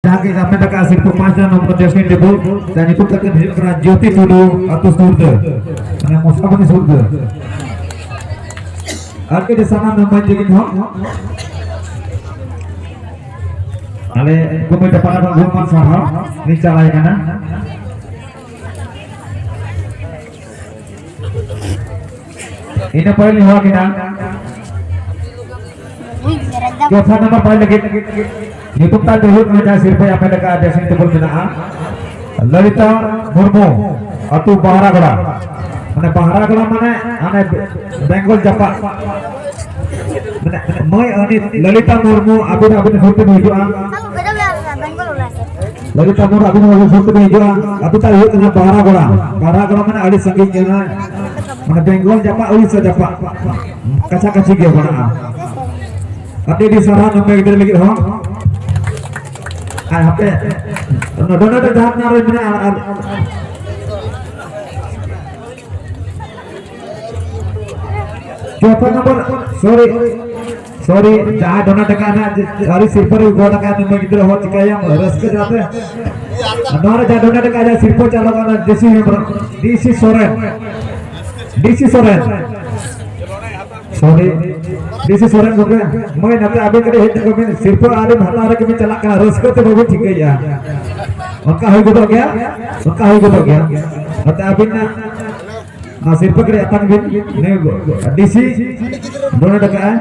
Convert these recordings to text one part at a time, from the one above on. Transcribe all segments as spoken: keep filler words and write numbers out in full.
ᱡᱟᱦᱟᱸ ᱜᱮ ᱦᱟᱢᱮᱴ ᱟᱠᱟᱫ ᱥᱤᱨᱯᱟᱹ ᱯᱟᱸᱪ ᱱᱚᱢᱵᱚᱨ ᱡᱟᱹᱥᱛᱤ ᱴᱮᱵᱩᱞ, ᱡᱟᱦᱟᱸ ᱧᱩᱛᱩᱢ ᱛᱟᱹᱠᱤᱱ ᱦᱩᱭᱩᱜ ᱠᱟᱱᱟ ᱡᱳᱛᱤ ᱴᱩᱰᱩ, ᱟᱹᱛᱩ ᱥᱩᱨᱫᱟᱹ, ᱢᱟᱱᱮ ᱢᱚᱥᱟᱵᱚᱱᱤ ᱥᱩᱨᱫᱟᱹ᱾ ᱟᱨ ᱠᱟᱹᱴᱤᱡ ᱥᱟᱱᱟᱢ ᱢᱟᱹᱭ ᱛᱟᱹᱠᱤᱱ ᱦᱚᱸ ᱟᱞᱮ ᱠᱚᱢᱤᱴᱤ ᱯᱟᱦᱴᱟ ᱠᱷᱚᱱ ᱜᱩᱱᱢᱟᱱ ᱥᱟᱨᱦᱟᱣ ᱞᱤᱧ ᱪᱟᱞᱟᱭ ᱠᱟᱱᱟ᱾ ᱤᱱᱟᱹ ᱯᱚᱨᱮ ᱞᱤᱧ ᱦᱚᱦᱚ ᱠᱮᱫᱟ ᱪᱚᱛᱷᱟ ᱱᱟᱢᱵᱟᱨ ᱯᱟᱭ ᱞᱟᱹᱜᱤᱫ ᱧᱩᱛᱩᱢ ᱛᱟᱭ ᱫᱚ ᱦᱩᱭᱩᱜ ᱠᱟᱱᱟ, ᱡᱟᱦᱟᱸ ᱥᱤᱨᱯᱟᱹᱭ ᱦᱟᱢᱮᱴ ᱟᱠᱟᱫ, ᱰᱨᱮᱥᱤᱝ ᱴᱮᱵᱩᱞ ᱢᱮᱱᱟᱜᱼᱟ, ᱞᱚᱞᱤᱛᱟ ᱢᱩᱨᱢᱩ, ᱟᱹᱛᱩ ᱵᱟᱦᱨᱟᱜᱚᱲᱟ᱾ ᱢᱟᱱᱮ ᱵᱟᱦᱨᱟᱜᱚᱲᱟ ᱢᱟᱱᱮ ᱦᱟᱱᱮ ᱵᱮᱝᱜᱚᱞ ᱡᱟᱯᱟᱜ, ᱢᱟᱱᱮ ᱢᱟᱹᱭ ᱟᱹᱱᱤᱡ ᱞᱚᱞᱤᱛᱟ ᱢᱩᱨᱢᱩ, ᱟᱹᱵᱤᱱ ᱟᱹᱵᱤᱱ ᱦᱚᱨ ᱛᱮᱵᱤᱱ ᱦᱤᱡᱩᱜᱼᱟ᱾ ᱞᱚᱞᱤᱛᱟ ᱢᱩᱨᱢᱩ ᱟᱹᱵᱤᱱ ᱦᱚᱨ ᱛᱮᱵᱤᱱ ᱦᱤᱡᱩᱜᱼᱟ᱾ ᱟᱹᱛᱩ ᱛᱟᱭ ᱦᱩᱭᱩᱜ ᱠᱟᱱᱟ ᱵᱟᱦᱨᱟᱜᱚᱲᱟ᱾ ᱵᱟᱦᱨᱟᱜᱚᱲᱟ ᱢᱟᱱᱮ ᱟᱹᱰᱤ ᱥᱟᱺᱜᱤᱧ ᱜᱮᱭᱟ, ᱢᱟᱱᱮ ᱵᱮᱝᱜᱚᱞ ᱡᱟᱯᱟᱜ, ᱩᱲᱤᱥᱥᱟ ᱡᱟᱯᱟᱜ, ᱠᱟᱪᱷᱟ ᱠᱟᱪᱷᱤ ᱜᱮ ᱢᱮᱱᱟᱜᱼᱟ᱾ ᱟᱹᱰᱤ ᱟᱹᱰᱤ ᱥᱟᱨᱦᱟᱣ ᱱᱚᱰᱮ ᱜᱤᱫᱽᱨᱟᱹ ᱞᱟᱹᱜᱤᱫ ᱦᱚᱸ᱾ ᱟᱨ ᱦᱟᱯᱮ, ᱱᱚᱰᱮ ᱱᱚᱰᱮ ᱡᱟᱦᱟᱸ ᱨᱮ ᱢᱮᱱᱟᱜᱼᱟ, ᱟᱨ ᱪᱚᱣᱛᱷᱟ ᱱᱚᱢᱵᱚᱨ, ᱥᱚᱨᱤ, ᱥᱚᱨᱤ, ᱡᱟᱦᱟᱸᱭ ᱰᱚᱱᱮᱴ ᱟᱠᱟᱫ ᱱᱟᱜ, ᱟᱹᱰᱤ ᱥᱤᱨᱯᱟᱹ ᱨᱮ ᱜᱚᱫ ᱟᱠᱟᱫ ᱱᱩᱭ ᱜᱤᱫᱽᱨᱟᱹ ᱦᱚᱸ ᱪᱤᱠᱟᱹᱭᱟᱢ, ᱨᱟᱹᱥᱠᱟᱹ ᱡᱟᱛᱮ᱾ ᱱᱚᱣᱟ ᱨᱮ ᱡᱟᱦᱟᱸ ᱰᱚᱱᱮᱴ ᱟᱠᱟᱫ ᱡᱟᱦᱟᱸ ᱥᱤᱨᱯᱟᱹ ᱪᱟᱞᱟᱣ ᱠᱟᱱᱟ ᱰᱤ ᱥᱤ ᱦᱮᱢᱵᱨᱚᱢ, ᱰᱤ ᱥᱤ ᱥᱚᱨᱮᱱ, ᱰᱤ ᱥᱤ ᱥᱚᱨᱮᱱ, ᱥᱚᱨᱤ, ᱰᱤ ᱥᱤ ᱥᱚᱨᱮᱱ ᱜᱚᱢᱠᱮ, ᱢᱟᱹᱭ ᱱᱟᱛᱮ ᱟᱹᱵᱤᱱ ᱠᱟᱹᱴᱤᱡ ᱦᱮᱡ ᱧᱚᱜ ᱵᱤᱱ, ᱥᱤᱨᱯᱟᱹ ᱟᱹᱵᱤᱱ ᱦᱟᱛᱟᱣ ᱨᱮᱜᱮ ᱵᱤᱱ ᱪᱟᱞᱟᱜ ᱠᱟᱱᱟ, ᱨᱟᱹᱥᱠᱟᱹ ᱛᱮ ᱵᱟᱵᱤᱱ ᱴᱷᱤᱠᱟᱹᱭᱮᱫᱼᱟ᱾ ᱚᱱᱠᱟ ᱦᱩᱭ ᱜᱚᱫᱚᱜ ᱜᱮᱭᱟ, ᱚᱱᱠᱟ ᱦᱩᱭ ᱜᱚᱫᱚᱜ ᱜᱮᱭᱟ᱾ ᱱᱟᱛᱮ ᱟᱹᱵᱤᱱ ᱱᱟᱜ ᱱᱚᱣᱟ ᱥᱤᱨᱯᱟᱹ ᱠᱟᱹᱴᱤᱡ ᱟᱛᱟᱝ ᱵᱤᱱ᱾ ᱱᱩᱭ ᱰᱤ ᱥᱤ ᱰᱚᱱᱮᱴ ᱟᱠᱟᱫᱼᱟᱭ᱾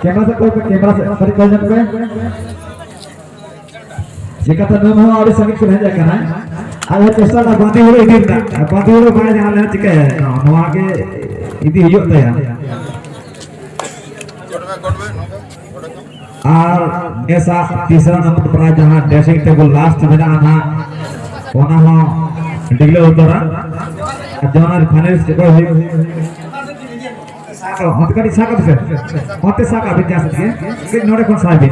ᱠᱮᱢᱨᱟ ᱥᱮᱫ ᱠᱚᱭᱚᱜ ᱯᱮ, ᱠᱮᱢᱨᱟ ᱥᱮᱫ ᱠᱟᱹᱴᱤᱡ ᱠᱚᱭᱚᱜ ᱧᱚᱜ ᱯᱮ᱾ ᱪᱤᱠᱟᱹᱛᱮ ᱱᱩᱭ ᱦᱚᱸ ᱟᱹᱰᱤ ᱥᱟᱺᱜᱤᱧ ᱠᱷᱚᱱ ᱦᱮᱡ ᱟᱠᱟᱱᱟᱭ᱾ ᱟᱡ ᱦᱚᱸ ᱪᱮᱥᱴᱟ ᱫᱟ ᱵᱟᱸᱫᱤ ᱦᱩᱲᱩ ᱤᱫᱤ ᱨᱮᱱᱟᱜ᱾ ᱵᱟᱸᱫᱤ ᱦᱩᱲᱩ ᱵᱟᱭ ᱧᱟᱢ ᱞᱮᱠᱷᱟᱱ ᱪᱤᱠᱟᱹᱭᱟ? ᱱᱚᱣᱟ ᱜᱮ ᱤᱫᱤ ᱦᱩᱭᱩᱜ ᱛᱟᱭᱟ᱾ ᱟᱨ ᱱᱮᱥᱟᱜ ᱛᱤᱥᱨᱟ ᱱᱚᱢᱵᱚᱨ ᱯᱨᱟᱭᱤᱡᱽ ᱡᱟᱦᱟᱸ ᱰᱨᱮᱥᱤᱝ ᱴᱮᱵᱩᱞ ᱞᱟᱥᱴ ᱢᱮᱱᱟᱜᱼᱟ ᱱᱟᱦᱟᱜ, ᱚᱱᱟ ᱦᱚᱸ ᱰᱤᱠᱞᱮᱭᱟᱨ ᱩᱛᱟᱹᱨᱟ᱾ ᱟᱨ ᱡᱟᱦᱟᱸ ᱯᱷᱟᱭᱱᱟᱞᱤᱥᱴ ᱚᱠᱚᱭ ᱦᱩᱭᱩᱜ, ᱥᱟᱵ ᱠᱟᱜ, ᱚᱱᱛᱮ ᱠᱟᱹᱴᱤᱡ ᱥᱟᱵ ᱠᱟᱜ ᱯᱮᱥᱮ, ᱚᱱᱛᱮ ᱥᱟᱵ ᱠᱟᱜ ᱵᱤᱱ ᱡᱟᱦᱟᱸ ᱥᱮᱫ ᱜᱮ, ᱠᱟᱹᱡ ᱱᱚᱰᱮ ᱠᱷᱚᱱ ᱥᱟᱵ ᱵᱤᱱ᱾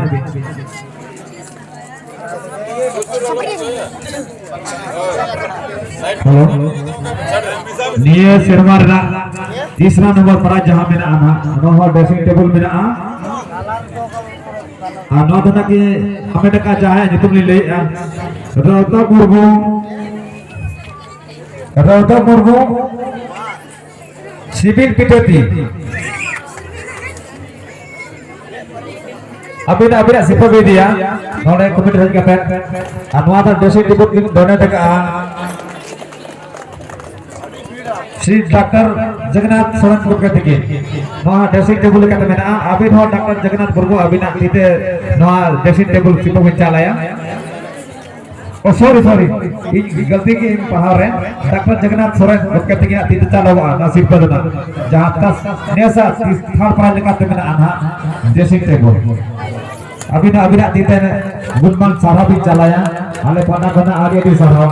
ᱦᱮᱞᱳ, ᱱᱤᱭᱟᱹ ᱥᱮᱨᱢᱟ ᱨᱮᱱᱟᱜ ᱛᱤᱥᱨᱟ ᱱᱚᱢᱵᱚᱨ ᱯᱨᱟᱭᱤᱡᱽ ᱡᱟᱦᱟᱸ ᱢᱮᱱᱟᱜᱼᱟ ᱱᱟᱦᱟᱜ, ᱱᱚᱣᱟ ᱦᱚᱸ ᱰᱨᱮᱥᱤᱝ ᱴᱮᱵᱩᱞ ᱢᱮᱱᱟᱜᱼᱟ᱾ ᱟᱨ ᱱᱚᱣᱟ ᱫᱚ ᱱᱟᱜ ᱜᱮ ᱦᱟᱢᱮᱴ ᱟᱠᱟᱫ ᱡᱟᱦᱟᱸᱭᱟᱜ ᱧᱩᱛᱩᱢ ᱞᱤᱧ ᱞᱟᱹᱭᱮᱫᱼᱟ, ᱨᱟᱣᱛᱟ ᱢᱩᱨᱢᱩ, ᱨᱟᱣᱛᱟ ᱢᱩᱨᱢᱩ, ᱥᱤᱵᱤᱞ ᱯᱤᱴᱷᱟᱹ ᱛᱤ᱾ ᱟᱹᱵᱤᱱ, ᱟᱹᱵᱤᱱᱟᱜ ᱥᱤᱨᱯᱟᱹ ᱵᱤᱱ ᱤᱫᱤᱭᱟ ᱱᱚᱰᱮ ᱠᱚᱢᱤᱴᱤ ᱦᱮᱡ ᱠᱟᱛᱮ᱾ ᱟᱨ ᱱᱚᱣᱟ ᱫᱚ dressing table ᱵᱤᱱ donate ᱟᱠᱟᱫᱼᱟ᱾ ᱥᱨᱤ ᱰᱟᱠᱛᱟᱨ ᱡᱚᱜᱚᱱᱱᱟᱛᱷ ᱥᱚᱨᱮᱱ ᱜᱚᱢᱠᱮ ᱛᱤᱠᱤᱱ᱾ ᱱᱚᱣᱟ dressing table ᱞᱮᱠᱟᱛᱮ ᱢᱮᱱᱟᱜᱼᱟ᱾ ᱟᱹᱵᱤᱱ ᱦᱚᱸ ᱰᱟᱠᱛᱟᱨ ᱡᱚᱜᱚᱱᱱᱟᱛᱷ ᱢᱩᱨᱢᱩ ᱟᱹᱵᱤᱱᱟᱜ ᱛᱤ ᱛᱮ ᱱᱚᱣᱟ dressing table ᱥᱤᱨᱯᱟᱹ ᱵᱤᱱ ᱪᱟᱞᱟᱭᱟ᱾ ᱳ, sorry, sorry, ᱤᱧ ᱜᱟᱹᱞᱛᱤ ᱜᱮ ᱤᱧ ᱯᱟᱲᱦᱟᱣ ᱨᱮ᱾ ᱰᱟᱠᱛᱟᱨ ᱡᱚᱜᱚᱱᱱᱟᱛᱷ ᱥᱚᱨᱮᱱ ᱜᱚᱢᱠᱮ ᱛᱤᱠᱤᱱᱟᱜ ᱛᱤ ᱛᱮ ᱪᱟᱞᱟᱣᱚᱜᱼᱟ ᱱᱚᱣᱟ ᱥᱤᱨᱯᱟᱹ ᱫᱚ ᱱᱟᱜ, ᱡᱟᱦᱟᱸ ᱛᱟᱥ ᱱᱮᱥᱟ ᱛᱤᱥ third prize ᱞᱮᱠᱟᱛᱮ ᱢᱮᱱᱟᱜᱼᱟ ᱱᱟᱜ dressing table᱾ ᱟᱹᱵᱤᱱ ᱦᱚᱸ ᱟᱹᱵᱤᱱᱟᱜ ᱛᱤ ᱛᱮ ᱜᱩᱱᱢᱟᱱ ᱥᱟᱨᱦᱟᱣ ᱵᱤᱱ ᱪᱟᱞᱟᱭᱟ᱾ ᱟᱞᱮ ᱯᱟᱦᱴᱟ ᱠᱷᱚᱱᱟᱜ ᱟᱹᱰᱤ ᱟᱹᱰᱤ ᱥᱟᱨᱦᱟᱣ᱾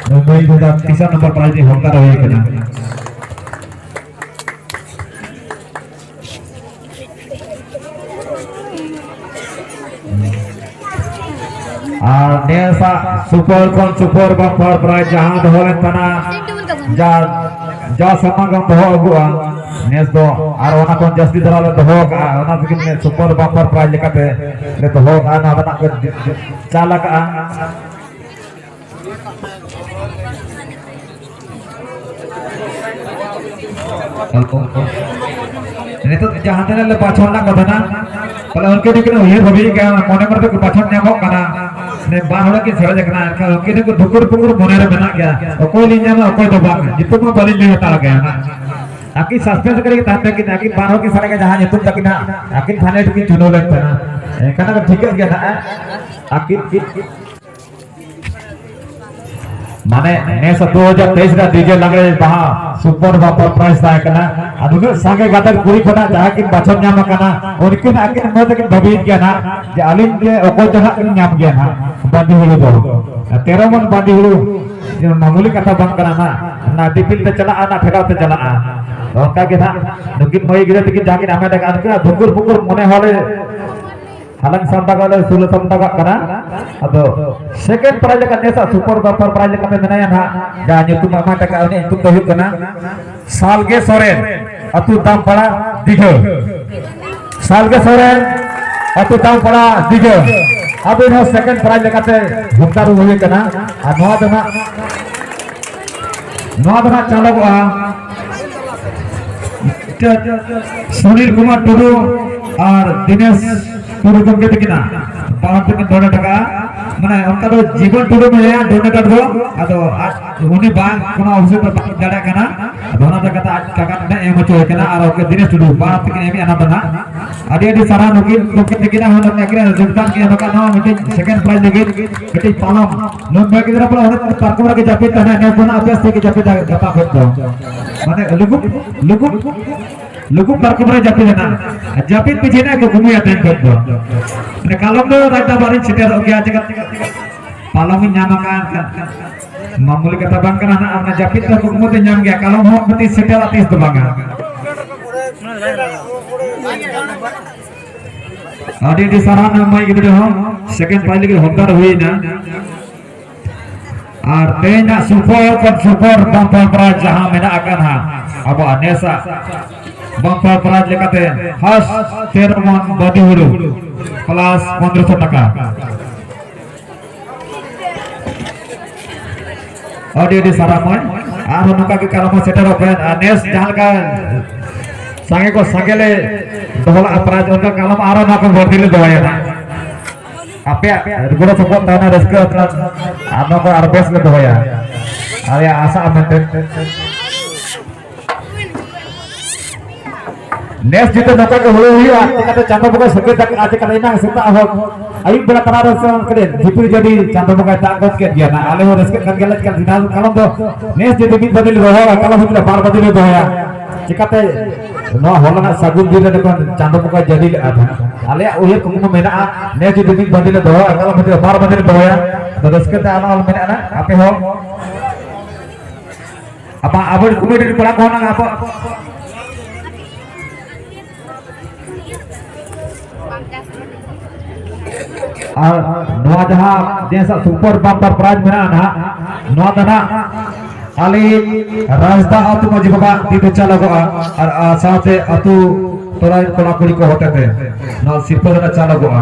ᱱᱩᱭ ᱫᱚ ᱛᱤᱥᱟ ᱱᱚᱢᱵᱚᱨ prize ᱨᱤᱱᱤᱡ ᱦᱚᱠᱫᱟᱨ ᱦᱩᱭ ᱠᱟᱱᱟ᱾ ᱟᱨ ᱱᱮᱥᱟᱜ super ᱠᱷᱚᱱ super bumper prize ᱡᱟᱦᱟᱸ ᱫᱚᱦᱚ ᱞᱮᱱ ᱛᱟᱦᱮᱱᱟ, ᱡᱟ, ᱡᱟ ᱥᱟᱢᱟᱱ ᱜᱮᱢ ᱫᱚᱦᱚ ᱟᱹᱜᱩᱜᱼᱟ, ᱱᱮᱥ ᱫᱚ ᱟᱨ ᱚᱱᱟ ᱠᱷᱚᱱ ᱡᱟᱹᱥᱛᱤ ᱫᱷᱟᱨᱟ ᱞᱮ ᱫᱚᱦᱚ ᱠᱟᱜᱼᱟ, ᱚᱱᱟ ᱛᱮᱜᱮ ᱱᱮᱥ super bumper prize ᱞᱮᱠᱟᱛᱮ ᱞᱮ ᱫᱚᱦᱚ ᱠᱟᱜᱼᱟ, ᱱᱚᱣᱟ ᱫᱚ ᱱᱟᱜ ᱠᱚ ᱪᱟᱞ ᱟᱠᱟᱜᱼᱟ᱾ ᱱᱤᱛᱚᱜ ᱡᱟᱦᱟᱸ ᱛᱤᱱᱟᱹᱜ ᱞᱮ ᱵᱟᱪᱷᱚᱱ ᱨᱮᱱᱟᱜ ᱠᱟᱛᱷᱟ ᱱᱟ, ᱯᱟᱞᱮ ᱩᱱᱠᱤᱱ ᱫᱚᱠᱤᱱ ᱩᱭᱦᱟᱹᱨ ᱵᱷᱟᱵᱤᱭᱮᱫ ᱠᱟᱱᱟ, ᱢᱚᱱᱮ ᱢᱚᱱᱮ ᱛᱮᱠᱚ ᱵᱟᱪᱷᱚᱱ ᱧᱟᱢᱚᱜ ᱠᱟᱱᱟ᱾ ᱱᱮ ᱵᱟᱨ ᱦᱚᱲ ᱠᱤᱱ ᱥᱮᱞᱮᱫ ᱟᱠᱟᱱᱟ, ᱮᱱᱠᱷᱟᱱ ᱩᱱᱠᱤᱱ ᱫᱚᱠᱚ ᱫᱷᱩᱠᱩᱨ ᱯᱩᱠᱩᱨ ᱢᱚᱱᱮ ᱨᱮ ᱢᱮᱱᱟᱜ ᱜᱮᱭᱟ, ᱚᱠᱚᱭ ᱞᱤᱧ ᱧᱟᱢᱟ, ᱚᱠᱚᱭ ᱫᱚ ᱵᱟᱝ, ᱧᱩᱛᱩᱢ ᱢᱟ ᱵᱟᱹᱞᱤᱧ ᱞᱟᱹᱭ ᱦᱟᱛᱟᱲ ᱜᱮᱭᱟ ᱦᱟᱸᱜ᱾ ᱟᱹᱠᱤᱱ suspense ᱠᱟᱛᱮ ᱜᱮ ᱛᱟᱦᱮᱱ ᱛᱟᱹᱠᱤᱱᱟ, ᱟᱹᱠᱤᱱ ᱵᱟᱨ ᱦᱚᱲ ᱠᱤᱱ ᱥᱟᱞᱟᱜ ᱜᱮ ᱡᱟᱦᱟᱸ ᱧᱩᱛᱩᱢ ᱛᱟᱹᱠᱤᱱ ᱦᱟᱸᱜ, ᱟᱹᱠᱤᱱ ᱯᱷᱟᱭᱱᱮᱞ ᱨᱮᱠᱤᱱ ᱪᱩᱱᱟᱹᱣ ᱞᱮᱱ ᱛᱟᱦᱮᱱᱟ᱾ ᱮᱱᱠᱷᱟᱱ ᱫᱚ ᱴᱷᱤᱠᱟᱹᱜ ᱜᱮᱭᱟ ᱱᱟᱜ, ᱟᱹᱠᱤᱱ ᱢᱟᱱᱮ ᱱᱮᱥ ᱫᱩ ᱦᱟᱡᱟᱨ ᱛᱮᱭᱤᱥ ᱨᱮ DJ ᱞᱟᱜᱽᱲᱮ ᱵᱟᱦᱟ super bumper prize ᱛᱟᱦᱮᱸ ᱠᱟᱱᱟ᱾ ᱟᱨ ᱱᱩᱱᱟᱹᱜ ᱥᱟᱸᱜᱮ ᱜᱟᱫᱮᱞ ᱠᱩᱲᱤ ᱠᱷᱚᱱᱟᱜ ᱡᱟᱦᱟᱸ ᱠᱤᱱ ᱵᱟᱪᱷᱚᱱ ᱧᱟᱢ ᱟᱠᱟᱱᱟ, ᱩᱱᱠᱤᱱ ᱟᱹᱠᱤᱱ ᱢᱚᱱᱮ ᱛᱮᱠᱤᱱ ᱵᱷᱟᱹᱵᱤᱭᱮᱫ ᱜᱮᱭᱟ ᱱᱟᱜ ᱡᱮ ᱟᱹᱞᱤᱧ ᱜᱮ ᱚᱠᱚᱭ ᱪᱚ ᱦᱟᱸᱜ ᱞᱤᱧ ᱧᱟᱢ ᱜᱮᱭᱟ ᱱᱟᱜ ᱵᱟᱸᱫᱤ ᱦᱩᱲᱩ ᱫᱚ᱾ ᱛᱮᱨᱚ ᱢᱚᱱ ᱵᱟᱸᱫᱤ ᱦᱩᱲᱩ ᱡᱮ ᱢᱟᱢᱩᱞᱤ ᱠᱟᱛᱷᱟ ᱵᱟᱝ ᱠᱟᱱᱟ ᱱᱟᱜ, ᱚᱱᱟ ᱫᱤᱯᱤᱞ ᱛᱮ ᱪᱟᱞᱟᱜᱼᱟ, ᱚᱱᱟ ᱯᱷᱮᱨᱟᱣ ᱛᱮ ᱪᱟᱞᱟᱜᱼᱟ᱾ ᱚᱱᱠᱟ ᱜᱮ ᱱᱟᱜ ᱱᱩᱠᱤᱱ ᱢᱟᱹᱭ ᱜᱤᱫᱽᱨᱟᱹ ᱛᱟᱹᱠᱤᱱ ᱡᱟᱦᱟᱸ ᱠᱤᱱ ᱦᱟᱢᱮᱴ ᱟᱠᱟᱫ, ᱩᱱᱠᱤᱱᱟᱜ ᱫᱷᱩᱠᱩᱨ ᱯᱷᱩᱠᱩᱨ ᱢᱚᱱᱮ ᱦᱚᱲ ᱦᱟᱞᱟᱝ ᱥᱟᱢᱴᱟᱣ ᱠᱟᱜ ᱞᱮ, ᱥᱩᱞᱟᱹ ᱥᱟᱢᱴᱟᱣ ᱠᱟᱜ ᱠᱟᱱᱟ᱾ ᱟᱫᱚ second prize ᱞᱮᱠᱟ ᱱᱮᱥᱟᱜ super bumper prize ᱞᱮᱠᱟᱛᱮ ᱢᱮᱱᱟᱭᱟ ᱱᱟᱦᱟᱜ, ᱡᱟᱦᱟᱸ ᱧᱩᱛᱩᱢ ᱟᱢᱟᱴ ᱟᱠᱟᱫ, ᱩᱱᱤᱭᱟᱜ ᱧᱩᱛᱩᱢ ᱫᱚ ᱦᱩᱭᱩᱜ ᱠᱟᱱᱟ ᱥᱟᱞᱜᱮ ᱥᱚᱨᱮᱱ, ᱟᱹᱛᱩ ᱫᱟᱢᱯᱟᱲᱟ, ᱫᱤᱜᱷᱟᱹ᱾ ᱥᱟᱞᱜᱮ ᱥᱚᱨᱮᱱ, ᱟᱹᱛᱩ ᱴᱟᱣᱩᱱ ᱯᱟᱲᱟ ᱫᱤᱜᱷᱟᱹ ᱟᱹᱵᱤᱱ ᱦᱚᱸ ᱥᱮᱠᱮᱱᱰ ᱯᱨᱟᱭᱤᱡᱽ ᱞᱮᱠᱟᱛᱮ ᱦᱚᱠᱫᱟᱨ ᱦᱩᱭ ᱠᱟᱱᱟ᱾ ᱟᱨ ᱱᱚᱣᱟ ᱫᱚ ᱱᱟᱜ ᱱᱚᱣᱟ ᱫᱚ ᱱᱟᱜ ᱪᱟᱞᱚᱜᱚᱜᱼᱟ᱾ ᱥᱩᱱᱤᱞ ᱠᱩᱢᱟᱨ ᱴᱩᱰᱩ ᱟᱨ ᱫᱤᱱᱮᱥ ᱴᱩᱰᱩ ᱜᱚᱢᱠᱮ ᱛᱟᱹᱠᱤᱱᱟ ᱵᱟᱱᱟᱨ ᱛᱟᱹᱠᱤᱱ ᱰᱚᱱᱮᱴ ᱟᱠᱟᱫᱼᱟ᱾ ᱢᱟᱱᱮ ᱚᱱᱠᱟ ᱫᱚ ᱡᱤᱵᱚᱱ ᱴᱩᱰᱩ ᱢᱮᱱᱟᱭᱟ ᱰᱚᱱᱮᱴᱟᱨ ᱫᱚ, ᱟᱫᱚ ᱟᱡ ᱩᱱᱤ ᱵᱟᱝ ᱠᱳᱱᱳ ᱚᱵᱚᱥᱚᱨ ᱛᱮ ᱵᱟᱝ ᱫᱟᱲᱮᱭᱟᱜ ᱠᱟᱱᱟ᱾ ᱟᱫᱚ ᱚᱱᱟ ᱞᱮᱠᱟᱛᱮ ᱟᱡ ᱠᱟᱠᱟ ᱴᱷᱮᱱ ᱮᱢ ᱦᱚᱪᱚᱭ ᱠᱟᱱᱟ ᱟᱨ ᱚᱱᱠᱟ ᱫᱤᱱᱮᱥ ᱴᱩᱰᱩ ᱵᱟᱱᱟᱨ ᱛᱟᱹᱠᱤᱱ ᱮᱢᱮᱫᱼᱟ ᱚᱱᱟ ᱫᱚ ᱱᱟᱜ᱾ ᱟᱹᱰᱤ ᱟᱹᱰᱤ ᱥᱟᱨᱦᱟᱣ ᱱᱩᱠᱤᱱ ᱜᱚᱢᱠᱮ ᱛᱟᱹᱠᱤᱱᱟᱜ ᱦᱚᱸ ᱱᱚᱝᱠᱟ ᱜᱮ ᱡᱳᱜᱽᱫᱟᱱ ᱠᱤᱱ ᱮᱢ ᱟᱠᱟᱫ ᱱᱚᱣᱟ ᱢᱤᱫᱴᱤᱡ ᱥᱮᱠᱮᱱᱰ ᱯᱨᱟᱭᱤᱡᱽ ᱞᱟᱹᱜᱤᱫ ᱢᱤᱫᱴᱤᱡ ᱯᱟᱞᱚᱝ᱾ ᱱᱩᱱ ᱱᱚᱭ ᱜᱤᱫᱽᱨᱟᱹ ᱵᱚᱞᱮ ᱚᱸᱰᱮ ᱯᱟᱨᱠᱚᱢ ᱨᱮᱜᱮ ᱡᱟᱹᱯᱤᱫ ᱛᱟᱦᱮᱱᱟ, ᱤᱱᱟᱹ ᱠᱷᱚᱱᱟᱜ ᱟᱯᱮ ᱥᱮᱫ ᱜᱮ ᱡᱟᱹᱯᱤᱫᱟ ᱜᱟᱯᱟ ᱠᱷᱚᱱ ᱫᱚ᱾ ᱢᱟᱱᱮ ᱞᱩᱜᱩ, ᱞᱩᱜᱩ, ᱞᱩᱜᱩ ᱯᱟᱨᱠᱚᱢ ᱨᱮ ᱡᱟᱹᱯᱤᱫ ᱮᱱᱟ᱾ ᱡᱟᱹᱯᱤᱫ ᱯᱤᱪᱷᱤ ᱱᱟ ᱠᱩᱠᱢᱩᱭᱟ ᱛᱮᱦᱮᱧ ᱠᱷᱚᱱ ᱫᱚ᱾ ᱢᱟᱱᱮ ᱠᱟᱞᱚᱢ ᱫᱚ ᱨᱟᱡᱽ ᱫᱚᱨᱵᱟᱨ ᱤᱧ ᱥᱮᱴᱮᱨᱚᱜ ᱜᱮᱭᱟ, ᱪᱮᱠᱟ ᱯᱟᱞᱚᱝ ᱤᱧ ᱧᱟᱢ ᱟᱠᱟᱫ ᱠᱷᱟᱱ᱾ ᱢᱟᱢᱩᱞᱤ ᱠᱟᱛᱷᱟ ᱵᱟᱝ ᱠᱟᱱᱟ ᱱᱟᱜ, ᱚᱱᱟ ᱡᱟᱹᱯᱤᱫ ᱫᱚ ᱠᱩᱠᱢᱩ ᱛᱮ ᱧᱟᱢ ᱜᱮᱭᱟ, ᱠᱟᱞᱚᱢ ᱦᱚᱸ ᱠᱟᱹᱴᱤᱡ ᱥᱮᱴᱮᱨᱟ ᱛᱤᱥ ᱫᱚ ᱵᱟᱝᱟ᱾ ᱟᱹᱰᱤ ᱟᱹᱰᱤ ᱥᱟᱨᱦᱟᱣ ᱱᱟ ᱢᱟᱹᱭ ᱜᱤᱫᱽᱨᱟᱹ ᱦᱚᱸ, ᱥᱮᱠᱮᱱᱰ ᱯᱨᱟᱭᱤᱡᱽ ᱞᱟᱹᱜᱤᱫ ᱦᱚᱠᱫᱟᱨ ᱦᱩᱭᱱᱟ᱾ ᱟᱨ ᱛᱮᱦᱮᱧᱟᱜ ᱥᱩᱯᱟᱨ ᱠᱷᱚᱱ ᱥᱩᱯᱟᱨ ᱵᱟᱢᱯᱟᱨ ᱯᱨᱟᱭᱤᱡᱽ ᱡᱟᱦᱟᱸ ᱢᱮᱱᱟᱜ ᱟᱠᱟᱫ ᱦᱟᱸᱜ ᱟᱵᱚᱣᱟᱜ ᱱᱮᱥᱟᱜ ᱵᱟᱢᱯᱟᱨ ᱯᱨᱟᱭᱤᱡᱽ ᱞᱮᱠᱟᱛᱮ ᱦᱟᱥ ᱛᱮᱨᱚ ᱢᱚᱱ ᱵᱟᱹᱫᱤ ᱦᱩᱲᱩ ᱯᱞᱟᱥ ᱯᱚᱱᱫᱽᱨᱚᱥᱚ ᱴᱟᱠᱟ᱾ ᱟᱹᱰᱤ ᱟᱹᱰᱤ ᱥᱟᱨᱦᱟᱣ ᱢᱟᱹᱭ, ᱟᱨᱦᱚᱸ ᱱᱚᱝᱠᱟ ᱜᱮ ᱠᱟᱞᱚᱢ ᱦᱚᱸ ᱥᱮᱴᱮᱨᱚᱜ ᱯᱮ᱾ ᱟᱨ ᱱᱮᱥ ᱡᱟᱦᱟᱸ ᱞᱮᱠᱟ ᱥᱟᱸᱜᱮ ᱠᱚ ᱥᱟᱸᱜᱮ ᱞᱮ ᱫᱚᱦᱚ ᱞᱮᱫᱼᱟ ᱯᱨᱟᱭᱤᱡᱽ, ᱚᱱᱠᱟ ᱠᱟᱞᱚᱢ ᱟᱨᱦᱚᱸ ᱱᱚᱣᱟ ᱠᱷᱚᱱ ᱵᱟᱹᱲᱛᱤ ᱞᱮ ᱫᱚᱦᱚᱭᱟ ᱱᱟᱜ᱾ ᱟᱯᱮᱭᱟᱜ ᱜᱚᱲᱚ ᱥᱚᱯᱚᱦᱚᱫ ᱛᱟᱦᱮᱱᱟ, ᱨᱟᱹᱥᱠᱟᱹ ᱟᱛᱨᱟ ᱟᱨ ᱱᱚᱣᱟ ᱠᱚ ᱟᱨ ᱵᱮᱥ ᱞᱮ ᱫᱚᱦᱚᱭᱟ, ᱟᱞᱮᱭᱟᱜ ᱟᱥᱟ ᱢᱮᱱᱛᱮ᱾ ᱱᱮᱥ ᱡᱩᱫᱤ ᱱᱚᱝᱠᱟ ᱜᱮ ᱦᱩᱲᱩ ᱦᱩᱭᱩᱜᱼᱟ, ᱪᱤᱠᱟᱹᱛᱮ ᱪᱟᱸᱫᱚ ᱵᱚᱸᱜᱟᱭ ᱥᱟᱹᱠᱷᱭᱟᱹᱛ ᱟᱠᱟᱫᱼᱟ? ᱪᱤᱠᱟᱹᱛᱮ ᱮᱱᱟᱝ ᱥᱮᱛᱟᱜ ᱦᱚᱸ ᱟᱹᱭᱩᱵ ᱵᱮᱲᱟ ᱛᱟᱨᱟ ᱨᱮ ᱥᱮ ᱠᱟᱹᱴᱤᱡ ᱡᱷᱤᱯᱤᱨ ᱡᱟᱹᱲᱤ ᱪᱟᱸᱫᱚ ᱵᱚᱸᱜᱟᱭ ᱫᱟᱜ ᱜᱚᱫ ᱠᱮᱫ ᱜᱮᱭᱟ ᱱᱟᱜ᱾ ᱟᱞᱮ ᱦᱚᱸ ᱨᱟᱹᱥᱠᱟᱹᱜ ᱠᱟᱱ ᱜᱮᱭᱟᱞᱮ᱾ ᱪᱤᱠᱟᱹ ᱫᱤᱱᱟᱹᱢ ᱠᱟᱞᱚᱢ ᱫᱚ ᱱᱮᱥ ᱡᱩᱫᱤ ᱢᱤᱫ ᱵᱟᱹᱫᱤ ᱞᱮ ᱨᱚᱦᱚᱭᱟ, ᱠᱟᱞᱚᱢ ᱦᱤᱡᱩᱜ ᱵᱟᱨ ᱵᱟᱹᱫᱤ ᱞᱮ ᱫᱚᱦᱚᱭᱟ᱾ ᱪᱤᱠᱟᱹᱛᱮ ᱱᱚᱣᱟ ᱦᱚᱞᱟᱱᱟᱜ ᱥᱟᱹᱜᱩᱱ ᱫᱤᱱ ᱨᱮ ᱡᱚᱠᱷᱚᱱ ᱪᱟᱸᱫᱚ ᱵᱚᱸᱜᱟᱭ ᱡᱟᱹᱲᱤ ᱞᱮᱫᱼᱟ ᱛᱟᱦᱮᱸᱫ, ᱟᱞᱮᱭᱟᱜ ᱩᱭᱦᱟᱹᱨ ᱠᱩᱠᱢᱩ ᱢᱮᱱᱟᱜᱼᱟ, ᱱᱮᱥ ᱡᱩᱫᱤ ᱢᱤᱫ ᱵᱟᱹᱫᱤ ᱞᱮ ᱫᱚᱦᱚᱭᱟ, ᱠᱟᱞᱚᱢ ᱦᱤᱡᱩᱜ ᱵᱟᱨ ᱵᱟᱹᱫᱤ ᱞᱮ ᱫᱚᱦᱚᱭᱟ᱾ ᱟᱫᱚ ᱨᱟᱹᱥᱠᱟᱹ ᱛᱮ ᱟᱞᱚ ᱢᱮᱱᱟᱜᱼᱟ ᱱᱟᱜ, ᱟᱯᱮ ᱦᱚᱸ ᱟᱵᱚ, ᱟᱵᱚ ᱠᱚᱢᱤᱴᱤ ᱨᱮᱱ ᱠᱚᱲᱟ ᱠᱚᱦᱚᱸ ᱱᱟᱝ ᱟᱵᱚ᱾ ᱟᱨ ᱱᱚᱣᱟ ᱡᱟᱦᱟᱸ ᱱᱮᱥᱟᱜ ᱥᱩᱯᱟᱨ ᱵᱟᱢᱯᱟᱨ ᱯᱨᱟᱭᱤᱡᱽ ᱢᱮᱱᱟᱜᱼᱟ ᱱᱟᱦᱟᱜ, ᱱᱚᱣᱟ ᱫᱚ ᱱᱟᱦᱟᱜ ᱟᱞᱮ ᱨᱟᱡᱽᱫᱟ ᱟᱹᱛᱩ ᱢᱟᱹᱡᱷᱤ ᱵᱟᱵᱟ ᱛᱤ ᱛᱮ ᱪᱟᱞᱟᱜᱚᱜᱼᱟ᱾ ᱟᱨ, ᱟᱨ ᱥᱟᱶᱛᱮ ᱟᱹᱛᱩ ᱛᱚᱨᱟᱭ ᱠᱚᱲᱟ ᱠᱩᱲᱤ ᱠᱚ ᱦᱚᱛᱮᱛᱮ ᱱᱚᱣᱟ ᱥᱤᱨᱯᱟᱹ ᱫᱚ ᱱᱟᱜ ᱪᱟᱞᱚᱜᱚᱜᱼᱟ᱾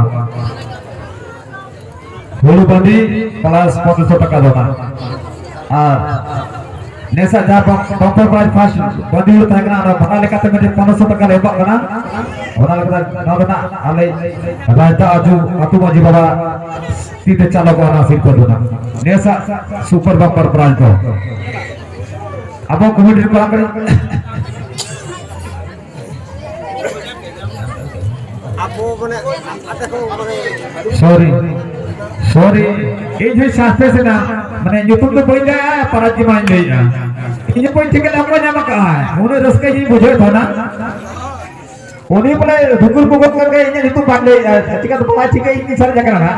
ᱦᱩᱲᱩ ᱵᱟᱸᱫᱤ plus ᱯᱚᱱᱨᱚᱥᱚ ᱴᱟᱠᱟ ᱫᱚ ᱱᱟᱜ᱾ ᱟᱨ ᱱᱮᱥᱟᱜ ᱡᱟᱦᱟᱸ ᱵᱟᱢ-, bumper prize first ᱵᱟᱸᱫᱤ ᱦᱩᱲᱩ ᱛᱟᱦᱮᱸ ᱠᱟᱱᱟ, ᱚᱱᱟ ᱵᱷᱟᱲᱟ ᱞᱮᱠᱟᱛᱮ ᱢᱤᱫᱴᱮᱱ ᱯᱚᱱᱨᱚᱥᱚ ᱴᱟᱠᱟ ᱞᱮ ᱮᱢᱚᱜ ᱠᱟᱱᱟ᱾ ᱚᱱᱟ ᱞᱮᱠᱟᱛᱮ ᱱᱚᱣᱟ ᱫᱚ ᱱᱟᱜ ᱟᱞᱮ ᱨᱟᱡᱽᱫᱟ ᱟᱹᱛᱩ, ᱟᱹᱛᱩ ᱢᱟᱹᱡᱷᱤ ᱵᱟᱵᱟ ᱛᱤ ᱛᱮ ᱪᱟᱞᱚᱜᱚᱜᱼᱟ ᱚᱱᱟ ᱥᱤᱨᱯᱟᱹ ᱫᱚ ᱱᱟᱜ᱾ ᱱᱮᱥᱟᱜ super bumper prize ᱫᱚ ᱟᱵᱚ ᱠᱚᱢᱤᱴᱤ ᱨᱮ ᱠᱚᱲᱟ ᱠᱚ ᱟᱵᱚ ᱢᱟᱱᱮ ᱟᱯᱮ ᱠᱚ ᱢᱟᱱᱮ sorry, sorry, ᱤᱧ ᱦᱚᱸᱧ suspense ᱮᱱᱟ᱾ ᱢᱟᱱᱮ ᱧᱩᱛᱩᱢ ᱫᱚ ᱵᱟᱹᱧ ᱞᱟᱹᱭᱟ, ᱯᱟᱨᱟᱡᱽ ᱜᱮ ᱢᱟᱧ ᱞᱟᱹᱭᱮᱜᱼᱟ᱾ ᱤᱧ ᱦᱚᱸ ᱵᱟᱹᱧ ᱴᱷᱤᱠᱟᱹ ᱞᱮᱫᱟ ᱚᱠᱚᱭ ᱧᱟᱢ ᱟᱠᱟᱫᱼᱟᱭ, ᱩᱱᱟᱹᱜ ᱨᱟᱹᱥᱠᱟᱹ ᱤᱧ ᱵᱩᱡᱷᱟᱹᱣ ᱛᱟᱦᱮᱱᱟ᱾ ᱩᱱᱤ ᱵᱚᱞᱮ ᱫᱩᱠᱩᱨ ᱵᱩᱠᱩᱨ ᱠᱟᱱ ᱜᱮ ᱤᱧᱟᱹᱜ ᱧᱩᱛᱩᱢ ᱵᱟᱝ ᱞᱟᱹᱭᱮᱜᱼᱟ, ᱪᱤᱠᱟᱹᱛᱮ ᱵᱟᱲᱟᱭ ᱴᱷᱤᱠᱟᱹ ᱤᱧ ᱥᱟᱨᱮᱡ ᱟᱠᱟᱱᱟ ᱱᱟᱜ᱾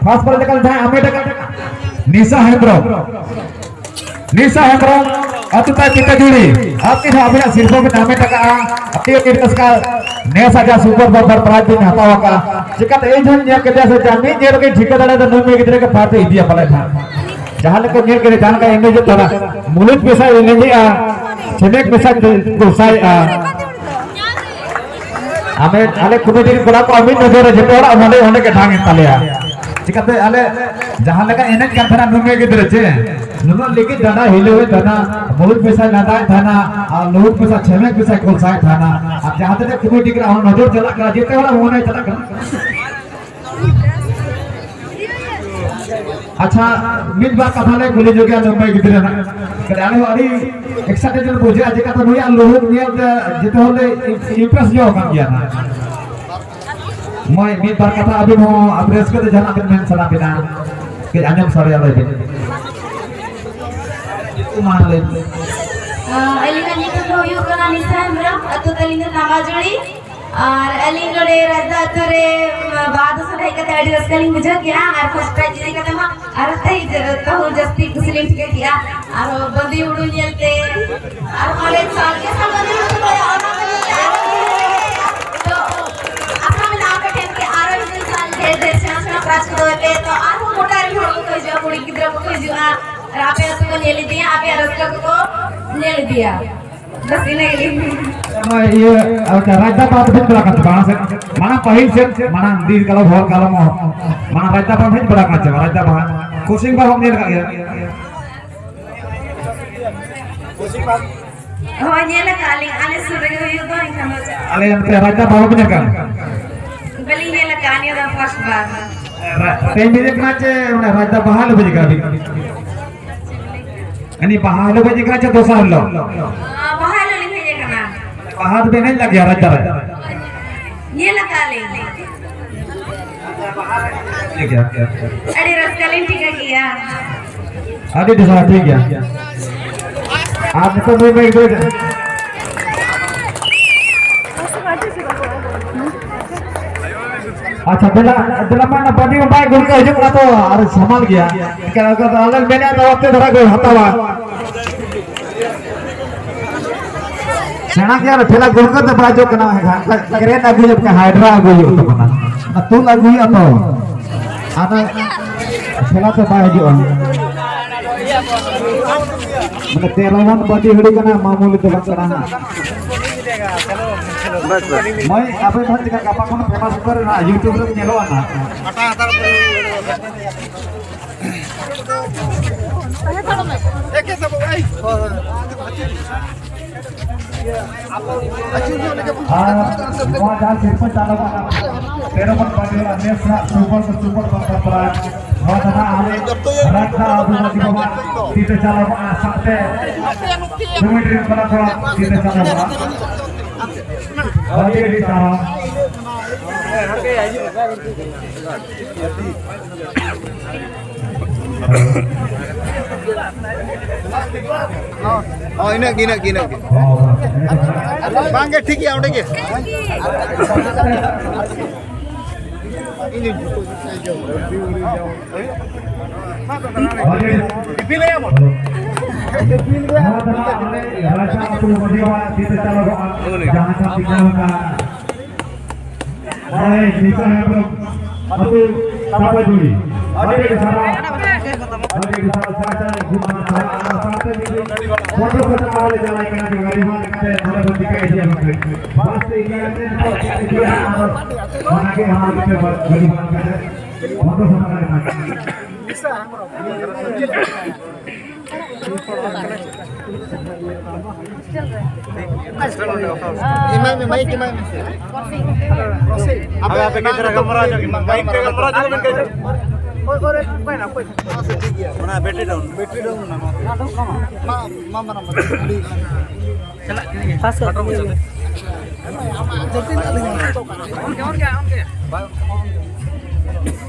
First prize ᱞᱮᱠᱟ ᱡᱟᱦᱟᱸᱭ ᱦᱟᱢᱮᱴ ᱟᱠᱟᱫ ᱱᱤᱥᱟ ᱦᱮᱢᱵᱨᱚᱢ᱾ ᱱᱤᱥᱟ ᱦᱮᱢᱵᱨᱚᱢ, ᱟᱹᱛᱩ ᱛᱟᱭ ᱯᱤᱛᱟᱡᱩᱲᱤ, ᱟᱹᱵᱤᱱ ᱦᱚᱸ ᱟᱹᱵᱤᱱᱟᱜ ᱥᱤᱨᱯᱟᱹ ᱵᱤᱱ ᱦᱟᱢᱮᱴ ᱟᱠᱟᱫᱼᱟ᱾ ᱟᱹᱰᱤ ᱟᱹᱰᱤ ᱨᱟᱹᱥᱠᱟᱹ᱾ ᱱᱮᱥ ᱟᱡᱟᱜ super bumper prize ᱵᱤᱱ ᱦᱟᱛᱟᱣ ᱟᱠᱟᱫᱼᱟ᱾ ᱪᱤᱠᱟᱹᱛᱮ ᱤᱧ ᱦᱚᱸᱧ ᱧᱮᱞ ᱠᱮᱫᱮᱭᱟ ᱥᱮ ᱪᱮᱫ, ᱢᱤᱫ ᱧᱮᱞ ᱨᱮᱜᱮ ᱴᱷᱤᱠᱟᱹ ᱫᱟᱲᱮᱭᱟᱫᱟ ᱱᱩᱭ ᱢᱟᱹᱭ ᱜᱤᱫᱽᱨᱟᱹ ᱜᱮ first ᱮ ᱤᱫᱤᱭᱟ ᱯᱟᱞᱮ ᱱᱟᱦᱟᱜ᱾ ᱡᱟᱦᱟᱸ ᱞᱮᱠᱟ ᱧᱮᱞ ᱠᱮᱫᱮ, ᱡᱟᱦᱟᱸ ᱞᱮᱠᱟ ᱮᱱᱮᱡ ᱛᱚᱨᱟ ᱢᱩᱞᱩᱡ ᱯᱮᱥᱟᱭ ᱮᱱᱮᱡᱮᱜᱼᱟ, ᱪᱷᱮᱢᱮᱠ ᱯᱮᱥᱟᱭ ᱜᱚᱥᱟᱭᱮᱜᱼᱟ᱾ ᱟᱢᱮ, ᱟᱞᱮ ᱠᱚᱢᱤᱴᱤ ᱨᱮᱱ ᱠᱚᱲᱟ ᱠᱚ ᱢᱤᱫ ᱱᱚᱡᱚᱨ ᱨᱮ ᱡᱚᱛᱚ ᱦᱚᱲᱟᱜ ᱢᱚᱱᱮ ᱚᱸᱰᱮ ᱜᱮ ᱰᱷᱟᱝ ᱮᱱ ᱛᱟᱞᱮᱭᱟ᱾ ᱪᱤᱠᱟᱹᱛᱮ ᱟᱞᱮ ᱡᱟᱦᱟᱸ ᱞᱮᱠᱟ ᱮᱱᱮᱡ ᱠᱟᱱ ᱛᱟᱦᱮᱱᱟ ᱱᱩᱱᱟᱹᱜ ᱜᱤᱫᱽᱨᱟᱹ ᱪᱮ, ᱱᱩᱱᱟᱹᱜ ᱞᱟᱹᱜᱤᱫ ᱰᱟᱸᱰᱟ ᱦᱤᱞᱟᱹᱣᱮᱫ ᱛᱟᱦᱮᱱᱟ, ᱢᱩᱞᱩᱡ ᱯᱚᱭᱥᱟᱭ ᱞᱟᱸᱫᱟᱭᱮᱫ ᱛᱟᱦᱮᱱᱟ, ᱟᱨ ᱞᱩᱦᱩᱠ ᱯᱚᱭᱥᱟ ᱪᱷᱮᱢᱮᱠ ᱯᱚᱭᱥᱟᱭ ᱠᱚᱞᱥᱟᱭᱮᱫ ᱛᱟᱦᱮᱱᱟ᱾ ᱟᱨ ᱡᱟᱦᱟᱸ ᱛᱤᱱᱟᱹᱜ ᱠᱚᱢᱤᱴᱤ ᱠᱟᱱᱟ ᱚᱱᱟ ᱱᱚᱡᱚᱨ ᱪᱟᱞᱟᱜ ᱠᱟᱱᱟ, ᱡᱚᱛᱚ ᱦᱚᱲᱟᱜ ᱢᱚᱱᱮ ᱪᱟᱞᱟᱜ ᱠᱟᱱᱟ᱾ ᱟᱪᱪᱷᱟ, ᱢᱤᱫ ᱵᱟᱨ ᱠᱟᱛᱷᱟ ᱞᱮ ᱠᱩᱞᱤ ᱧᱚᱜᱮᱜᱼᱟ ᱱᱩᱢᱵᱟᱹᱭ ᱜᱤᱫᱽᱨᱟᱹ ᱱᱟᱜ᱾ ᱠᱟᱹᱴᱤᱡ ᱟᱞᱮ ᱦᱚᱸ ᱟᱹᱰᱤ excited ᱞᱮ ᱵᱩᱡᱷᱟᱹᱣᱟ, ᱪᱮᱠᱟᱛᱮ ᱱᱩᱭᱟᱜ ᱞᱩᱦᱩᱠ ᱧᱮᱞ ᱛᱮ ᱡᱚᱛᱚ ᱦᱚᱲ ᱞᱮ impress ᱧᱚᱜ ᱟᱠᱟᱱ ᱜᱮᱭᱟ ᱱᱟᱜ᱾ ᱢᱟᱹᱭ, ᱢᱤᱫ ᱵᱟᱨ ᱠᱟᱛᱷᱟ ᱟᱹᱵᱤᱱ ᱦᱚᱸ ᱟᱯᱮ ᱨᱟᱹᱥᱠᱟᱹ ᱛᱮ ᱡᱟᱦᱟᱱᱟᱜ ᱵᱤᱱ ᱢᱮᱱ ᱥᱟᱱᱟ ᱵᱤᱱᱟ, ᱠᱟᱹᱡ ᱟᱸᱡᱚᱢ ᱥᱟᱰᱮ ᱟᱞᱮ ᱵᱤᱱ᱾ ᱢᱟ ᱞᱟᱹᱭ ᱵᱤᱱ᱾ ᱟᱹᱞᱤᱧᱟᱜ ᱧᱩᱛᱩᱢ ᱫᱚ ᱦᱩᱭᱩᱜ ᱠᱟᱱᱟ ᱱᱤᱥᱟ ᱦᱮᱢᱵᱨᱚᱢ, ᱟᱹᱛᱩ ᱛᱟᱹᱞᱤᱧ ᱫᱚ ᱛᱟᱢᱟᱡᱩᱲᱤ᱾ ᱟᱨ ᱟᱹᱞᱤᱧ ᱱᱚᱰᱮ ᱨᱟᱡᱽᱫᱟ ᱟᱹᱛᱩ ᱨᱮ, ᱩᱢ, ᱵᱟᱦᱟ ᱫᱚᱥᱟᱨ ᱦᱮᱡ ᱠᱟᱛᱮ ᱟᱹᱰᱤ ᱨᱟᱹᱥᱠᱟᱹ ᱞᱤᱧ ᱵᱩᱡᱷᱟᱹᱣ ᱠᱮᱜᱼᱟ᱾ ᱟᱨ first prize ᱤᱫᱤ ᱠᱟᱛᱮ ᱢᱟ ᱟᱨᱚ ᱛᱟᱹᱦᱩ ᱡᱟᱹᱥᱛᱤ ᱠᱩᱥᱤ ᱞᱤᱧ ᱴᱷᱤᱠᱟᱹ ᱠᱮᱜᱼᱟ᱾ ᱟᱨᱚ ᱵᱟᱸᱫᱤ ᱦᱩᱲᱩ ᱧᱮᱞᱛᱮ, ᱟᱨ ᱢᱟᱨᱮ ᱥᱟᱞ ᱜᱮ ᱥᱟᱞ ᱵᱟᱸᱫᱤ ᱦᱩᱲᱩ ᱠᱚ ᱨᱚᱦᱚᱭᱟ, ᱚᱱᱟ ᱠᱚ ᱧᱮᱞᱛᱮ ᱟᱨᱚ ᱛᱚ ᱟᱥᱟ ᱢᱮᱱᱟᱜᱼᱟ ᱟᱯᱮ ᱴᱷᱮᱱ ᱠᱤ ᱟᱨᱚ ᱦᱤᱡᱩᱜ ᱥᱟᱞ ᱰᱷᱮᱨ ᱰᱷᱮᱨ ᱥᱮᱬᱟ ᱥᱮᱬᱟ prize ᱠᱚ ᱫᱚᱦᱚᱭ ᱯᱮ᱾ ᱛᱚ ᱟᱨᱦᱚᱸ ᱜᱚᱴᱟ ᱨᱮᱱ ᱦᱚᱲ ᱠᱚᱠᱚ ᱦᱤᱡᱩᱜᱼᱟ, ᱠᱩᱲᱤ ᱜᱤᱫᱽᱨᱟᱹ ᱠᱚᱠᱚ ᱦᱤᱡᱩᱜᱼᱟ, ᱟᱨ ᱟᱯᱮ ᱟᱹᱛᱩ ᱠᱚ ᱧᱮᱞ ᱤᱫᱤᱭᱟ, ᱟᱯᱮᱭᱟᱜ ᱨᱟᱹᱥᱠᱟᱹ ᱠᱚᱠᱚ ᱧᱮᱞ ᱤᱫᱤᱭᱟ᱾ ᱵᱟᱥ ᱤᱱᱟᱹ ᱜᱮᱞᱤᱧ ᱱᱚᱜᱼᱚᱭ ᱤᱭᱟᱹ, ᱟᱪᱪᱷᱟ, ᱨᱟᱡᱽᱫᱟ ᱵᱟᱦᱟ ᱫᱚ ᱦᱮᱡ ᱵᱟᱲᱟ ᱠᱟᱱ ᱥᱮ ᱵᱟᱝ? ᱥᱮ ᱢᱟᱲᱟᱝ ᱯᱟᱹᱦᱤᱞ ᱥᱮᱫ, ᱢᱟᱲᱟᱝ ᱫᱤᱱ ᱠᱟᱞᱚᱢ ᱦᱚᱲ ᱠᱟᱞᱚᱢ ᱦᱚᱸ, ᱢᱟᱲᱟᱝ ᱨᱟᱡᱽᱫᱟ ᱵᱟᱦᱟ ᱦᱮᱡ ᱵᱟᱲᱟ ᱠᱟᱱ ᱥᱮ ᱵᱟᱝ? ᱨᱟᱡᱽᱫᱟ ᱵᱟᱦᱟ, ᱠᱳᱥᱤᱝ ᱵᱟᱦᱟ ᱦᱚᱸ ᱧᱮᱞ ᱟᱠᱟᱫ ᱜᱮᱭᱟ? ᱦᱳᱭ, ᱧᱮᱞ ᱟᱠᱟᱫ ᱞᱤᱧ, ᱟᱞᱮ ᱥᱩᱨ ᱨᱮᱜᱮ ᱦᱩᱭᱩᱜ ᱫᱚ, ᱮᱱᱠᱷᱟᱱ ᱫᱚ ᱪᱮᱫ? ᱟᱞᱮ ᱚᱱᱛᱮ ᱨᱟᱡᱽᱫᱟ ᱵᱟᱦᱟ ᱵᱟᱯᱮ ᱧᱮᱞ ᱠᱟᱜᱼᱟ? ᱵᱟᱹᱞᱤᱧ ᱧᱮᱞ ᱟᱠᱟᱫᱼᱟ, ᱱᱤᱭᱟᱹ ᱫᱚ first ᱵᱟᱨ᱾ ᱨᱟ-, ᱛᱮᱦᱮᱧ ᱵᱤᱱ ᱦᱮᱡ ᱠᱟᱱᱟ ᱪᱮ ᱚᱱᱟ ᱨᱟᱡᱽᱫᱟ ᱵᱟᱦᱟ ᱦᱤᱞᱳᱜ ᱵᱤᱱ ᱦᱮᱡ ᱠᱟᱱᱟ? ᱟᱹᱵᱤᱱ ᱟᱹᱱᱤ ᱵᱟᱦᱟ ᱦᱤᱞᱳᱜ ᱵᱤᱱ ᱦᱮᱡ ᱠᱟᱱᱟ ᱪᱮ ᱫᱚᱥᱟᱨ ᱦᱤᱞᱳᱜ? ᱟᱸ, ᱵᱟᱦᱟ ᱦᱤᱞᱳᱜ ᱞᱤᱧ ᱦᱮᱡ ᱟᱠᱟᱱᱟ᱾ ᱵᱟᱦᱟ ᱫᱚᱵᱤᱱ ᱮᱱᱮᱡ ᱞᱮᱫ ᱜᱮᱭᱟ ᱨᱟᱡᱽᱫᱟ ᱨᱮ? ᱧᱮᱞ ᱟᱠᱟᱫ ᱞᱤᱧ᱾ ᱴᱷᱤᱠ ᱜᱮᱭᱟ, ᱴᱷᱤᱠ ᱜᱮᱭᱟ᱾ ᱟᱹᱰᱤ ᱨᱟᱹᱥᱠᱟᱹ ᱞᱤᱧ ᱴᱷᱤᱠᱟᱹ ᱠᱮᱜᱼᱟ᱾ ᱟᱹᱰᱤ ᱰᱷᱮᱨ, ᱴᱷᱤᱠ ᱜᱮᱭᱟ᱾ ᱟᱨ ᱱᱤᱛᱚᱜ ᱱᱩᱭ ᱢᱟ ᱜᱤᱫᱽᱨᱟᱹ ᱟᱪᱪᱷᱟ, ᱫᱮᱞᱟ, ᱫᱮᱞᱟ ᱢᱟ, ᱚᱱᱟ ᱵᱟᱹᱴᱤ ᱢᱟ ᱵᱟᱭ ᱜᱩᱲᱠᱟᱹ ᱦᱤᱡᱩᱜ ᱠᱟᱱᱟ ᱛᱚ, ᱟᱨ ᱥᱟᱢᱟᱞ ᱜᱮᱭᱟ᱾ ᱮᱱᱠᱷᱟᱱ ᱟᱞᱮ ᱢᱮᱱᱮᱫ ᱫᱚ ᱚᱛᱮ ᱫᱷᱟᱨᱟ ᱠᱚ ᱦᱟᱛᱟᱣᱟ᱾ ᱥᱮᱬᱟ ᱜᱮᱭᱟ ᱨᱮ, ᱴᱷᱮᱞᱟ ᱜᱩᱲᱠᱟᱹ ᱛᱮ ᱵᱟᱭ ᱦᱤᱡᱩᱜ ᱠᱟᱱᱟ, ᱮᱱᱠᱷᱟᱱ ᱠᱨᱮᱱ ᱟᱹᱜᱩ ᱦᱩᱭᱩᱜ ᱠᱟᱱᱟ, ᱦᱟᱭᱰᱨᱟ ᱟᱹᱜᱩ ᱦᱩᱭᱩᱜ ᱛᱟᱵᱚᱱᱟ᱾ ᱚᱱᱟ ᱛᱩᱞ ᱟᱹᱜᱩ ᱦᱩᱭᱩᱜᱼᱟ ᱛᱚ᱾ ᱟᱫᱚ ᱴᱷᱮᱞᱟ ᱛᱮ ᱵᱟᱭ ᱦᱤᱡᱩᱜᱼᱟ᱾ ᱢᱟᱱᱮ ᱛᱮᱨᱚ ᱵᱚᱱ ᱵᱟᱹᱴᱤ ᱦᱩᱲᱩ ᱠᱟᱱᱟ, ᱢᱟᱢᱩᱞᱤ ᱫᱚ ᱵᱟᱝ ᱠᱟᱱᱟ ᱦᱟᱸᱜ᱾ ᱵᱟᱥ, ᱵᱟᱥ᱾ ᱢᱟᱹᱭ, ᱟᱯᱮ ᱫᱚ ᱪᱮᱠᱟ ᱜᱟᱯᱟ ᱠᱷᱚᱱ famous ᱩᱛᱟᱹᱨ ᱮᱱᱟ, YouTube ᱨᱮ ᱧᱮᱞᱚᱜᱼᱟ ᱱᱟᱜ᱾ ᱟᱨ ᱱᱚᱣᱟ ᱡᱟᱦᱟᱸ ᱥᱤᱨᱯᱟᱹ ᱪᱟᱞᱟᱣ ᱠᱟᱱᱟ, ᱛᱮᱨᱚ ᱵᱚᱱ ᱵᱟᱹᱴᱤ ᱦᱩᱲᱩ, ᱱᱮᱥ ᱱᱟᱜ super ᱫᱚ super ᱵᱟᱝ ᱠᱟᱱᱟ᱾ ᱱᱚᱣᱟ ᱫᱚ ᱱᱟᱜ ᱟᱞᱮ ᱨᱟᱡᱽᱫᱟ ᱟᱹᱫᱤᱵᱟᱹᱥᱤ ᱵᱟᱵᱟ ᱛᱤ ᱛᱮ ᱪᱟᱞᱟᱣ ᱠᱟᱱᱟ, ᱥᱟᱶᱛᱮ ᱠᱚᱢᱤᱴᱤ ᱨᱮᱱ ᱠᱚᱲᱟ ᱠᱚ ᱛᱤ ᱛᱮ ᱪᱟᱞᱟᱣ ᱠᱟᱱᱟ᱾ ᱟᱹᱰᱤ ᱟᱹᱰᱤ ᱥᱟᱨᱦᱟᱣ᱾ ᱦᱚᱸ, ᱤᱱᱟᱹᱜ ᱜᱮ, ᱤᱱᱟᱹᱜ ᱜᱮ, ᱤᱱᱟᱹᱜ ᱜᱮ᱾ ᱵᱟᱝ ᱜᱮ, ᱴᱷᱤᱠ ᱜᱮᱭᱟ, ᱚᱸᱰᱮ ᱜᱮ᱾ ᱱᱚᱣᱟ ᱫᱚ ᱱᱟᱜ ᱟᱞᱮ ᱨᱟᱡᱟ ᱟᱹᱛᱩ ᱢᱟᱹᱡᱷᱤ ᱵᱟᱵᱟ ᱛᱤ ᱛᱮ ᱪᱟᱞᱟᱜᱚᱜᱼᱟ, ᱡᱟᱦᱟᱸ ᱥᱟᱶ ᱴᱷᱤᱠᱟᱹ ᱟᱠᱟᱱ᱾ ᱦᱳᱭ, ᱱᱤᱛᱚᱜ ᱦᱮᱢᱵᱨᱚᱢ ᱟᱹᱛᱩ ᱥᱟᱯᱟᱡᱩᱲᱤ᱾ ᱟᱹᱰᱤ ᱟᱹᱰᱤ ᱥᱟᱨᱦᱟᱣ᱾ ᱟᱹᱰᱤ ᱟᱹᱰᱤ ᱥᱟᱨᱦᱟᱣ, ᱥᱟᱨᱦᱟᱣ, ᱥᱟᱨᱦᱟᱣ, ᱥᱟᱨᱦᱟᱣ, ᱥᱟᱨᱦᱟᱣ᱾ ᱟᱫᱚ ᱠᱚ ᱪᱟᱞᱟᱣ ᱞᱮ ᱪᱟᱞᱟᱜ ᱠᱟᱱᱟ, ᱡᱮ ᱜᱟᱹᱰᱤ ᱵᱟᱝ ᱠᱟᱛᱮ ᱱᱚᱰᱮ ᱵᱚᱱ ᱪᱤᱠᱟᱹ ᱤᱫᱤᱭᱟ ᱵᱟᱝ? ᱵᱟᱥ ᱛᱮ ᱤᱫᱤᱭᱟ ᱥᱮ ᱱᱤᱛᱚᱜ ᱪᱮᱫ ᱤᱫᱤᱭᱟ? ᱟᱫᱚ ᱚᱱᱟᱜᱮ ᱦᱟᱢᱟᱞ ᱠᱟᱛᱮ ᱜᱟᱹᱰᱤ ᱵᱟᱝ ᱠᱟᱛᱮ ᱵᱚᱱᱫᱚ ᱥᱟᱯᱲᱟᱣ ᱞᱮᱱᱟ᱾ ᱮᱢᱟᱭ ᱢᱮ, ᱢᱟᱭᱤᱠ ᱮᱢᱟᱭ ᱢᱮ᱾ ᱟᱯᱮ, ᱟᱯᱮ ᱠᱟᱹᱡ ᱫᱷᱟᱨᱟ ᱜᱟᱞᱢᱟᱨᱟᱣ ᱧᱚᱜ ᱵᱤᱱ᱾ ᱢᱟᱭᱤᱠ ᱛᱮ ᱜᱟᱞᱢᱟᱨᱟᱣ ᱧᱚᱜ ᱵᱤᱱ ᱠᱟᱹᱡ᱾ ᱦᱳᱭ, ᱦᱳᱭ, ᱚᱠᱚᱭ ᱱᱟ, ᱚᱠᱚᱭ? ᱚᱱᱟ ᱵᱮᱴᱨᱤ ᱰᱟᱣᱩᱱ᱾ ᱵᱮᱴᱨᱤ ᱰᱟᱣᱩᱱ ᱢᱮᱱᱟᱜᱼᱟ᱾ ᱢᱟ, ᱢᱟ, ᱢᱟᱨᱟᱝ ᱵᱟᱹᱵᱩ, ᱟᱹᱰᱤ ᱯᱟᱥ ᱠᱟᱛᱮ ᱡᱟᱹᱯᱤᱫ ᱟᱹᱞᱤᱧ᱾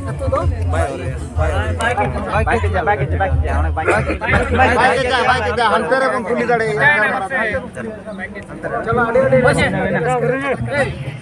ᱟᱹᱛᱩ ᱫᱚ? ᱵᱟᱭ ᱠᱮᱪᱟ, ᱵᱟᱭ ᱠᱮᱪᱟ, ᱵᱟᱭ ᱠᱮᱪᱟ, ᱚᱱᱟ ᱵᱟᱭ ᱠᱮᱪᱟ᱾ ᱵᱟᱭ ᱠᱮᱪᱟ, ᱵᱟᱭ ᱠᱮᱪᱟ, ᱦᱟᱱᱛᱮ ᱨᱮᱵᱚᱱ ᱠᱩᱞᱤ ᱫᱟᱲᱮᱭᱟᱜᱼᱟ᱾ ᱪᱚᱞᱚ, ᱟᱹᱰᱤ, ᱟᱹᱰᱤ ᱨᱟᱹᱥᱠᱟᱹ᱾